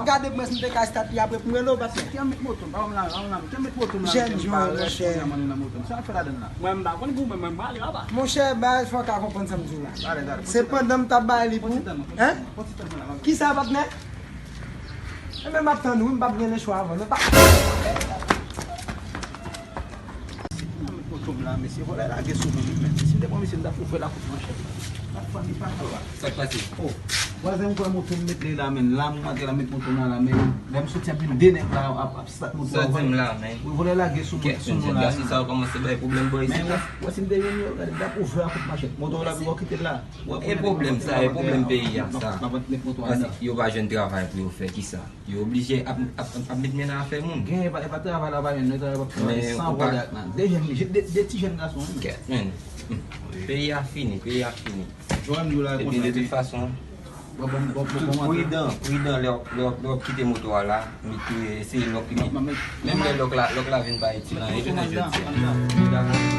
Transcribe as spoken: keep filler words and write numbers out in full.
ap gade pou mwen si m te ka estat li apre pou m rele w, patnè. Kè met moto m, pa ban m la, pa ban m la, kè met moto m la. Jèn jwen, monchè. Sa fè ladan la. Mwen m pa konn goumen, mwen m prale apa. Monchè, baz, fò w ka konprann sa m di w la. Se pandan m t ap bay li pou. Hein? Kisa, patnè? Enben, m ap tann ou, m p ap gen lechwa avan, non, pa. Nan met moto m la, mesye, vòlè lage sou mwen, men. Si m te pran misye, m t ap ouvè lakout manchèt la. Sa k pase? Oh, vwazen, m kwè moto m met li la, men. La, m antre la, met moto m la, la, men. Lè m soti, anpil de nèg la ap, ap stat moto a. Sa di m la, men. Wi, vòlè lage sou mwen, sou nou la. Gasi sa yo kòmanse bay pwoblèm bò isit la. Wè, si m te jwenn yo, gade, m t ap ouvè lakout manchèt. Moto w la, m kite l la. E pwoblèm sa, e pwoblèm peyi a sa. Paske yo pa jwenn travay pou yo fè, kisa? Yo oblije ap, ap, ap met men nan afè moun. Gen, e pa, e pa travay la, pa jwenn travay, pa travay san vòlè ak nan. De jèn, de, de ti jèn gason, wi. Kèt, men. Peyi a fini, peyi a fini. Epi de tout fason, tout pridan, pridan lè, lè, lè w ap kite moto a la, mete, eseye lòk li. Menm lè lòk la, lòk la vin pa itil anyen jounen jodi a.